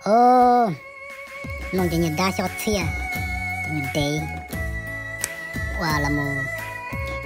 O, mloog cov nyuag dab xyob txhiaj, cov nyuag dev uas los mus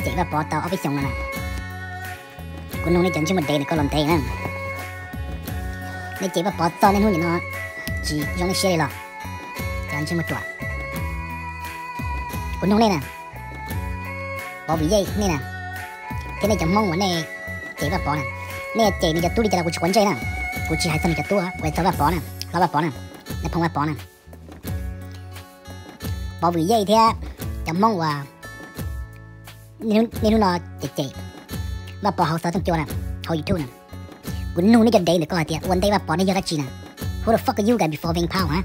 cem Vaj Pov tau ob peb xyoos no na. Kuv nug nej cov ntsej muag dev ntawm ko los ntev na. Nej cem Vaj Pov txog niaj hnub nim no tsis zoo nej siab li los? Cov ntsej muag ruam. Kuv nug nej na, Pov Vwm Yej nej na, thiab nej cov Hmoob uas nej cem Vaj Pov na, nej cem nws cov tub li cas los kuv tsis quav ntsej na. Kuv tsis hais txog nws cov tub, kuv hais txog Vaj Pov na, hlob Vaj Pov na, nej phooj Vaj Pov na. Pov Vwm Yej thiab cov Hmoob uas niaj hnub no cem cem Vaj Pov hauv xov tooj cua na, hauv YouTube na, kuv nug nej cov dev ntawm ko hais tias ua ntej Vaj Pov nej yog dab tsi na? Who the fuck are you guys before Veen Phauj, ha?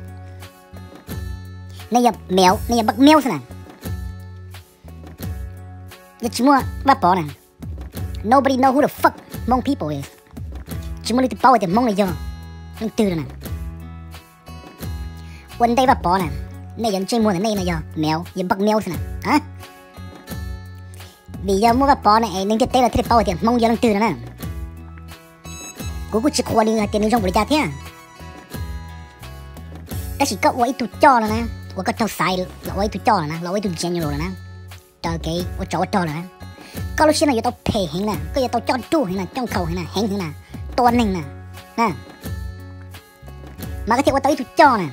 Nej yog mèo, nej yog npaj miaub xwb na. Yog tsis muaj Vaj Pov na, nobody know who the fuck Hmong people is. Tsis muaj leej twg paub tias Hmoob no yog leej twg no na. Ua ntej Vaj Pov na, nej cov ntsej muag ntawm nej no yog mèo, yog npaj miaub xwb na. Vim yog muaj Vaj Pov na es neeg ntiaj teb no thiaj li paub tias Hmoob yog leej twg no na. Kuv kuj tsis qhuas nws hais tias nws zoo npaum li cas thiab. Tab sis koj ua ib tug coj no na, uas koj raug xaiv los ua ib tug coj no na, los ua ib tug general no na, raws kev ua tsov ua rog lawm na, koj lub siab no yuav tau phem heev na, koj yuav tau coj ruj heev na, coj nkhaus heev na, heev heev na, tua neeg na, mas koj thiaj ua tau ib tug coj na.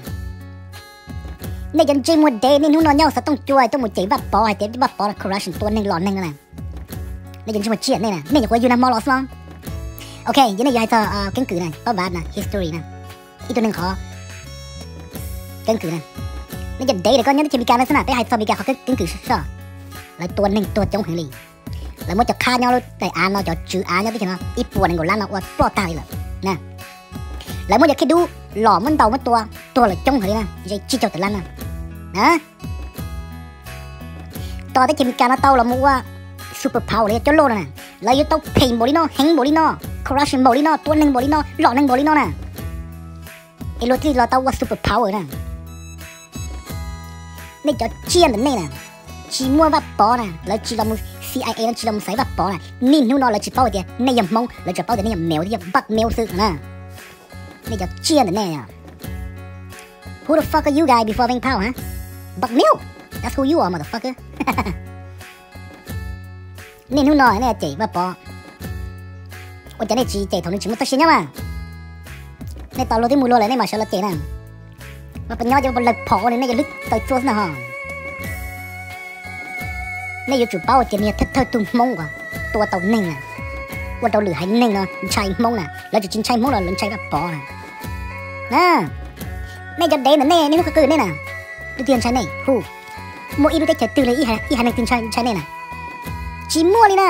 Nej cov ntsej muag dev niaj hnub no nyob xov tooj cua tuaj mus cem Vaj Pov hais tias Vaj Pov corruption tua neeg los neeg no na. Nej cov ntsej muag tsiaj nej na, nej nyuam qhuav yug nag hmo los xwb los. Ok, yog nej yuav hais txog keeb kwm na, pab vav na, history na, ib tug neeg qhov keeb kwm na. Nej cov dev ntawm ko nyob teb chaws Amelikas no xwb na, peb hais txog Amelikas qhov keeb kwm soj. Lawv tua neeg tuag coob heev li. Lawv muab cov qhab nyob lub daim av no, cov tswv av nyob teb chaws no ib puas nees nkaum lab no ua ploj tag li lawm na. Lawv muab cov khib dub los muab ntaus muab tua tuag lawm coob heev li na, ze tsib caug tawm lab na. Tos teb chaws Amelikas no tau los mus ua super power los yog cov loj no na, lawv yuav tau phem npaum li no, heev npaum li no, corruption npaum li no, tua neeg npaum li no, los neeg npaum li no na, es luag thiaj li los tau ua super power na. Nej cov tsiaj ntawm nej na, tsis muaj Vaj Pov na, lawv tsis los mus, C I A no tsis los mus xaiv Vaj Pov na, niaj hnub no lawv tsis paub tias nej yog Hmoob, lawv tsuas paub tias nej yog mèo thiab yog npaj miaub xwb na. Nej cov tsiaj ntawm nej, who the fuck are you guys before Veen Phauj, ha? Npaj miaub, that's who you are, motherfucker. Niaj hnub no nej cem Vaj Pov, ua cas nej tsis cem thaum nws tsis muaj txoj sia nyob mas? Nej tos luag twb mus luag lawm nej mam sawv los cem na. Vaj Pov nyob ces Vaj Pov lawg phom ua nws nej cov hlwb taw txua xwb na ho. Nej yuav tsum paub tias nws yog thawj thawj tug Hmoob uas tua tau neeg na, ua rau lwm haiv neeg no ntshai Hmoob na, lawv tsis ntshai Hmoob los lawv ntshai Vaj Pov na. Nej cov dev ntawm nej, nej hnub qw qw nej na, leej twg ntshai nej hu? Muaj ib lub teb chaws twg li ib haiv neeg twg ntshai nej na? Tsis muaj li na.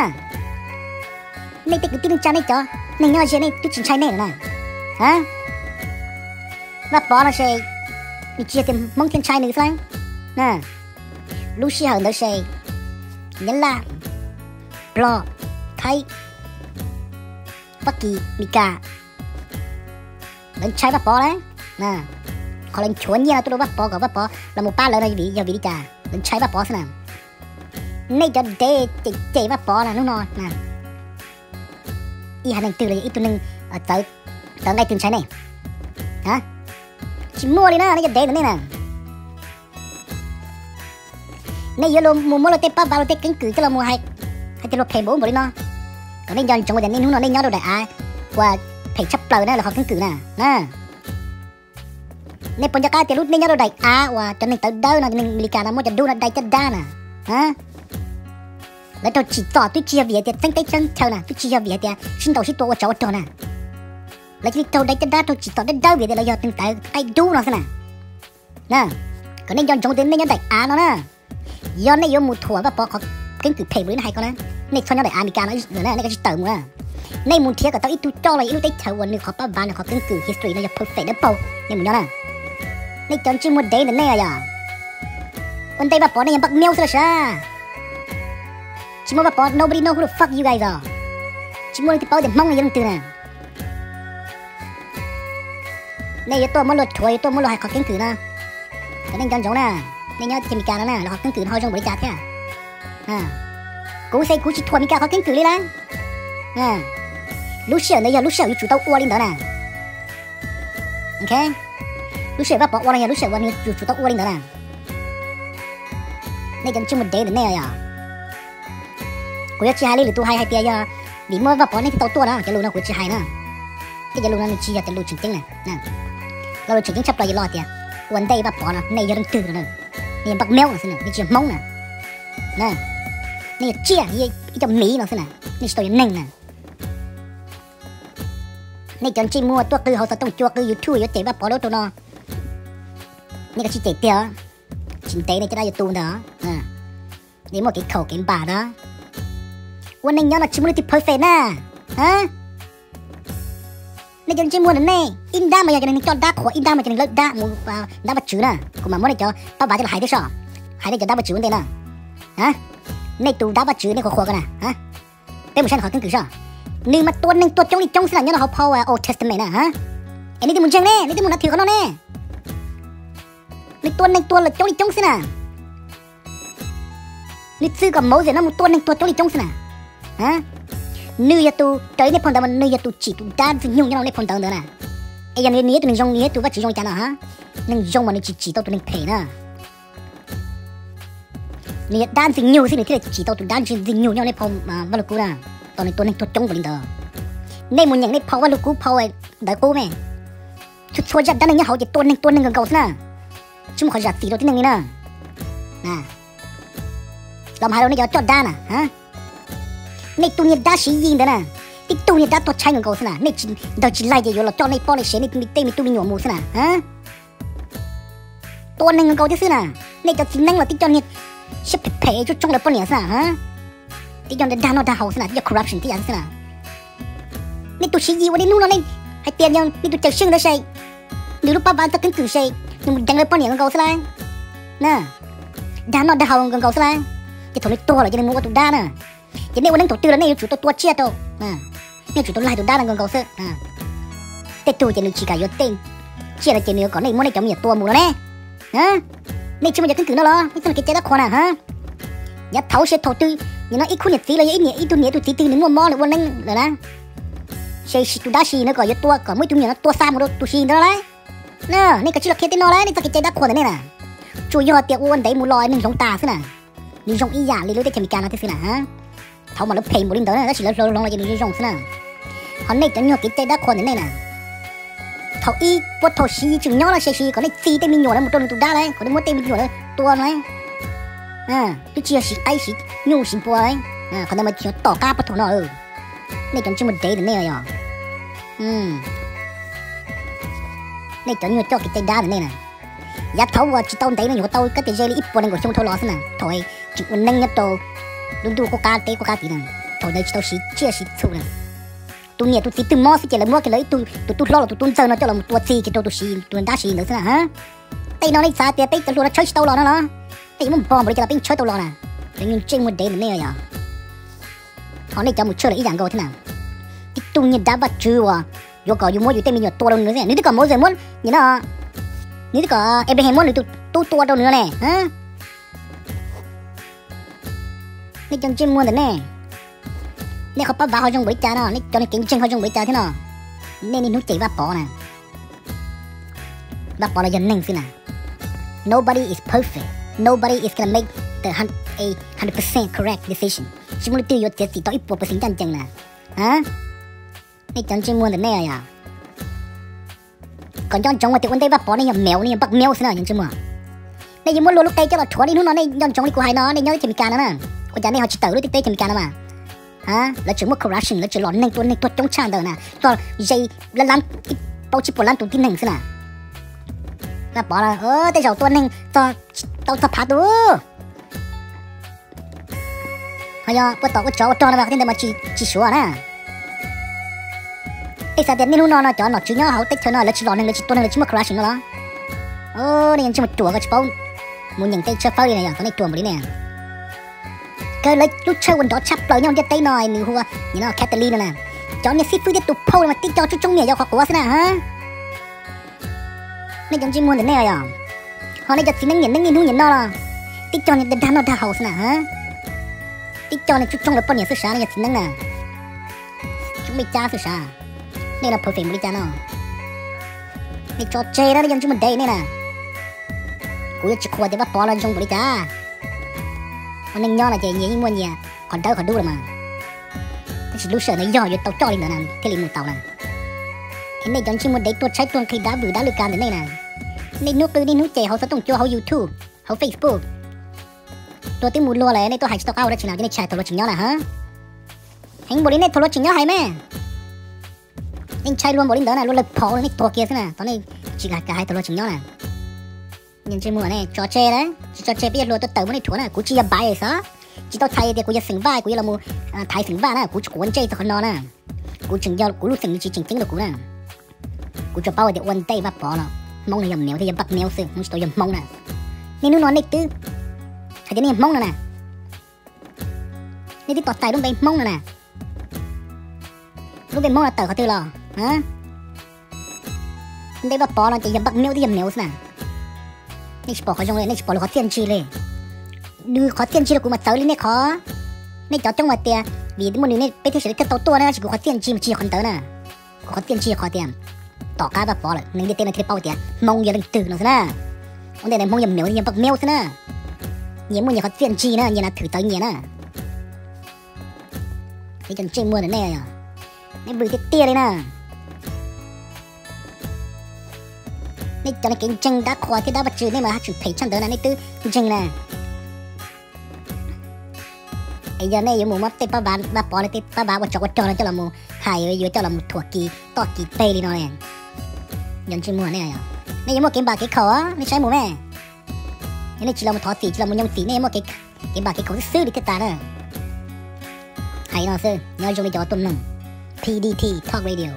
Nej tej kwv tij neej tsa nej cov neeg nyob ze nej twb tsis ntshai nej lawm na. Vaj Pov no ces nws tsis yog tias Hmoob thiaj ntshai nws xwb na. Lub sij hawm ntawd ces Nyab Laj, Nplog, Thaib, Fab Kis, Mes Kas, lawv ntshai Vaj Pov na. Qhov lawv nchuav nyiaj no tuaj rau Vaj Pov kom Vaj Pov los mus pab lawv no yog vim li cas? Lawv ntshai Vaj Pov xwb na. Nej cov dev cem cem Vaj Pov na hnub no na, ib haiv neeg twg los yog ib tug neeg txawv nqaij twg ntshai nej? Tsis muaj li na, nej cov dev ntawm nej na. Nej yuav mus muab luag tej pab vav luag tej keeb kwm coj los mus hais, hais tias luag phem npaum ub npaum li no, kom nej nco ntsoov tias niaj hnub no nej nyob rau daim av uas phem tshaj plaws na, lawv qhov keeb kwm na. Nej puas nco qab tias lub nej nyob rau daim av uas cov neeg tawv dawb no, cov neeg Amelikas no muab cov dub no dai caj dab na? Lawv raug tsim txom twb tsis yog vim hais tias txeeb teb txeeb chaw na, twb tsis yog vim hais tias sib ntaus sib tua ua tsov ua rog na. Lawv cia li raug dai caj dab, raug tsim txom dawb dawb vim tias lawv yog neeg tawv qaib dub no xwb na. Kom nej nco ntsoov tias nej nyob daim av no na, yog nej yuav mus thuam Vaj Pov qhov keeb kwm phem npaum li nej hais ko na, nej txhob nyob daim av Amelikas no, nej kav tsij tawm mus na. Nej mus nrhiav kom tau ib tug coj los ib lub teb chaws uas nws qhov pab vav nws qhov keeb kwm history no yog perfect dawb paug, nej mus nyob na. Nej cov ntsej muag dev ntawm nej yog ua ntej Vaj Pov nej yog npaj miaub xwb los sav. Tsis muaj Vaj Pov, nobody know who the fuck you guys are. Tsis muaj leej twg paub tias Hmoob no yog leej twg na. Nej yuav tuaj muab luag thuam, yuav tuaj muab luag hais qhov keeb kwm no, kom nej nco ntsoov na. Nej nyob teb chaws Amelikas no na, lawv qhov keeb kwm no ho zoo npaum li cas thiab? Kuv xav kuv tsis thuam Amelikas qhov keeb kwm li lawm. Lub sij hawm ntawd yog lub sij hawm yuav tsum tau ua li ntawd na. Ok, Lub sij hawm Vaj Pov ua no yog lub sij hawm uas nws yuav tsum tau ua li ntawd na. Nej cov ntsej muag dev ntawm nej yog, kuv yuav tsis hais li lwm tus hais hais tias yog vim muaj Vaj Pov nej thiaj tau tuaj no, cov lus no kuv tsis hais na. Tej cov lus no nws tsis yog cov lus tseem ceeb na. Lo lus tseem ceeb tshaj plaws yog lo tias ua ntej Vaj Pov no nej yog leej twg no na. Nej yog npaj meub no xwb na, nej tsis yog Hmoob na. Nej yog tsiaj, ib co miv no xwb na, nej tsis tau yog neeg na. Nej cov ntsej muag tuaj qw hauv xov tooj cua qw YouTube yuav cem Vaj Pov lub rau no, nej kav tsij cem tiag, tsis ntev nej caj dab yuav tu ntag. Nej muaj kev khaum kev npam ntag. Ua neej nyob no tsis muaj leej twg perfect na. Nej cov ntsej muag ntawm nej, ib nrab mas yog cov neeg coj dab qhuas, ib nrab mas cov neeg lawb dab mus dab Vaj Tswv na. Kuv mam muab nej cov pab vav coj los hais thiab soj, hais nej cov dab Vaj Tswv ua ntej na. Nej tus dab Vaj Tswv nej qhuas qhuas ko na. Peb mus saib nws qhov keeb kwm soj. Nws mas tua neeg tuag coob li coob xwb na nyob rau hauv phau Old Testament na. Es nej twb mus ntseeg ne, nej twb mus nav thwm qhov no ne. Nws tua neeg tuag lawm coob li coob xwb na. Nws txwv kom Moses no mus tua neeg tuag coob li coob xwb na. Nws yog tus raws nej phau ntawv mas nws yog tus tsim tus dab Ntxwg Nyoog nyob rau nej phau ntawv ntawd na. Es yog nws yog tus neeg zoo, nws yog tus Vaj Tswv zoo cas no? Neeg zoo mas nws tsis tsim tau tus neeg phem na. Nws yog dab Ntxwg Nyoog xwb nws thiaj li tsim tau tus dab Ntxwg Nyoog nyob nej phau Vaj Lug Kub na. Tau nws tua neeg tuag coob npaum li ntawd. Nej mus nyeem nej phau Vaj Lug Kub phau ntawv qub me. Txhua txhua zaj dab neeg nyob hauv ces tua neeg tuag neeg nkaus nkaus xwb na. Tsis muaj qhov zam txim rau tib neeg li na. Los mas hais rau nej cov coj dab na. Nej tus niag dab Siv Yis ntawd na, tib tug niag dab tuag tshaib nkaus nkaus xwb na. Nej ntawd tsis laig ces yuav los coj nej poj nej sev nej tej me tub me nyuam mus xwb na. Tua neeg nkaus nkaus thiab xwb na. Nej cov txiv neeb los tib co niag siab phem phem tsuj tsoob lawv poj niam xwb na. Tib co dag noj dag haus xwb na, tib co corruption tib yam xwb na. Nej tus Siv Yis uas nej hnub no nej hais tias yog nej tus cawm seej ntawd ces nws lub pab vav txoj keeb kwm ces nws mus deev lawv poj niam nkaus nkaus xwb lauj. Dag noj dag haus nkaus nkaus xwb lauj. Ces thaum nws tuag lawm ces nws mus ua tus dab na. Ces nej ua neeb thaum twg los nej yuav tsum tau tua tsiaj rau, nej tsum tau laig tus dab no nkaus nkaus xwb. Tej tug ces nws tsis kam yuav tej tsiaj no ces nws yuav kom nej muab nej cov me nyuam tua mus no ne. Nej tsis muaj cov keeb kwm no los nej txoj kev cai dab qhuas na. Yav thaud ces thaum twg nim no ib khub niam txiv los yog ib niam ib tug niam ib tug txiv twg nws muaj mob nws ua neeb lawm na, ces tus dab Siv Yis no kom yuav tua kom muab ib tug me nyuam no tua xa mus rau tus Siv Yis ntawd lauj. Nej kav tsij los qhia tej no lauj, nej txoj kev cai dab qhuas ntawm nej na. Tsuas yog tias ua ua ntev mus los neeg hloov tas xwb na. Nws zoo ib yam li lub teb chaws Amelikas no thiab xwb na. Thaud mas lawv phem npaum li ntawd na tab sis lawv hloov hloov los ces nws zoo zoo xwb na. Ho nej cov nyuag kev cai dab qhuas ntawm nej na, thaum ib puag thaum Siv Yis tseem nyob no ces Siv Yis kom nej txi tej me nyuam na mus rau nws tus dab lauj, kom nej muab tej me nyuam na tua no lauj. Twb tsis yog siv qaib siv nyuj siv npua lauj. Qhov ntawd mas tsis tom qab puag thaum no. Nej cov ntsej muag dev ntawm nej yog, nej cov nyuag coj kev cai dab ntawm nej na. Yav thaud uas tsis tau ntev no nyuam qhuav tau kab tias ze li ib puas nees nkaum xyoo dhau los xwb na, thaum tseem ua neeb nyob rau lub ntuj qub qab teb qub qab tid na, thaum ntawd tsis tau siv tsiaj siv txhu na. Tus niam tus txiv twg mob xwb ces lawv muab kiag lawv ib tug tus tub hlob los tus tub ntxawg no coj los mus tua txi kiag rau tus Siv, tus dab Siv Yis ntawd xwb na. Tej no nej xav tias peb cov hluas no tshawb tsis tau los no los, nej yuav muab npog npaum li cas los peb tshawb tau los na. Cov nyuag ntsej muag dev ntawm nej yog, ho nej cov mus tshawb los ib yam nkaus thiab na. Tib tug niag dab Vaj Tswv uas yuav kom yus muab yus tej me nyuam tua rau nws, nws twb kom Moses muab nim no, nws twb kom Abraham muab nws tus tub tua rau nws ne. Nej cov ntsej muag ntawm nej, nej qhov pab vav ho zoo npaum li cas no, nej cov niag kev ntseeg ho zoo npaum li cas thiab no. Nej niaj hnub cem Vaj Pov na. Vaj Pov los yog neeg xwb na. Nobody is perfect. Nobody is gonna make the hun- a hundred percent correct decision. Tsis muaj leej twg yuav txiav txim tau ib puas percent ncaj ncees na. Nej cov ntsej muag ntawm nej yog, kom nco ntsoov hais tias ua ntej Vaj Pov nej yog mev, nej yog npaj mev xwb na cov ntsej muag. Nej yuav muab luag lub qe coj los rhuav, niaj hnub no nej nco ntsoov li kuv hais no, nej nyob teb chaws Amelikas no na. Ua cas nej ho tsis tawm lub teb chaws Amelikas no mas? Lawv tseem muaj corruption, lawv tseem los neeg tua neeg tuag coob tshaj ntawd na, txog ze lab lab, ib pab tsib puas lab tus tib neeg xwb na. Vaj Pov tej zaum tua neeg tau txog phav tus. Ho yog ua tom ua tsov ua rog no tej ntawd mas tsis suav na. Tej xav tias niaj hnub no no cov nom tswv nyob hauv teb chaws no lawv tsis los neeg, lawv tsis tua neeg, lawv tsis muaj corruption no los? Nej yeej tsis mus ruam ko tsis paub mus nyeem tej tshawb fawb li na, yog tau nej ruam npaum li ne. Kawg lawv lub tshawj uas nrov tshaj plaws nyob ntiaj teb no nws hu ua Catholic no na. Cov niag xib fwb thiab tus phauj mas tib co tsuj tsoob niam yau qhov quav xwb na. Nej cov ntsej muag ntawm nej yog, ho nej cov txiv neeb niam neeb niaj hnub niam no los tib co niag dag noj dag haus xwb na. Tib co niag tsuj tsoob lawv poj niam xwb sav, nej cov txiv neeb na. Tsuj mej cab xwb sav. Nej no perfect npaum li cas no? Nej tso tseg na, nej cov ntsej muag dev nej na. Kuv yuav tsis qhuas tias Vaj Pov los zoo npaum li cas. Ua neej nyob no ces nyias yeej muaj nyias qhov dawb qhov dub los mas. Tab sis lub sij hawm ntawd yog yuav tau coj li ntawd na thiaj li mus tau na. Es nej cov ntsej muag dev tuag tshaib tuag nqhis dab vwm dab lwj kav ntawm nej na, nej hnub qw niaj hnub ces hauv xov tooj cua, hauv YouTube, hauv Facebook, tuag twb mus luag lawm nej tuaj hais tsis tau qab hau dab tsi na, ces nej tsis hais thaum luag tseem nyob na ha. Heev npaum li nej thaum luag tseem nyob hais me. Nej ntshai luag npaum li ntawd na, luag lawv phov nej tuag kiag xwb na, thaum nej tsis kam hais thaum luag tseem nyob na. Ntsej muag nej tso tseg na, tsis tso tseg peb yuav hluas tuaj tawm muab nej rhuav na. Kuv tsis yog bias xwb, tsis tau txhais tias kuv yog xeem Vaj kuv yuav los mus thaiv xeem Vaj na, kuv tsis quav ntsej txog qhov no na. Kuv tseem yog kuv lub xeem tsis tseem ceeb rau kuv na. Kuv tsuas paub tias ua ntej Vaj Pov los Hmoob no yog mev thiab yog npaj mev xwb, Hmoob tsis tau yog Hmoob na. Niaj hnub no nej twb hais tias nej yog Hmoob no na, nej twb tos txais lub npe Hmoob no na. Lub npe Hmoob no tawm qhov twg los? Ntej Vaj Pov no ces yog npaj mev thiab yog mev xwb na. Nej tsis pom qhov zoo li, nej tsis pom lwm qhov txiaj ntsig li. Nws qhov txiaj ntsig rau kuv mas txawv li nej qhov. Nej cov coob mas tias vim muaj nws nej peb thiaj li thiaj tau tuaj na, tab sis kuv qhov txiaj ntsig mas tsis yog qhov ntawd na. Kuv qhov txiaj ntsig qhov tias tom qab Vaj Pov lawm neeg ntiaj teb no thiaj paub tias Hmoob yog leej twg no xwb na. Ua ntej ntawd Hmoob yog mev yog npaj mev xwb na. Nyias muaj nyias qhov txiaj ntsig na, nyias na thwm tawv nyias na. Nej cov ntsej muag ntawm nej, nej vwm tiag tiag li na. Nej cov neeg kev ntseeg dab qhuas thiab dab vaj tswv nej mas haj tseem phem tshaj ntawd na, nej twb ntseeg na. Es yog nej yuav mus muab tej pab vav Vaj Pov li tej pab vav ua tsov ua rog no coj los mus hais, yuav coj los mus thuam kis toj kis peg li no, yog ntsej muag nej, nej yuav muaj kev npam kev khaum nej saib mus me. Yog nej tsis los mus thov txim tsis los mus nyooj txim nej yuav muaj kev npam kev khaum xwb xwb li thiaj tas na. Hais no xwb, nyob zoo li cov tuaj mloog P D T Talk Radio.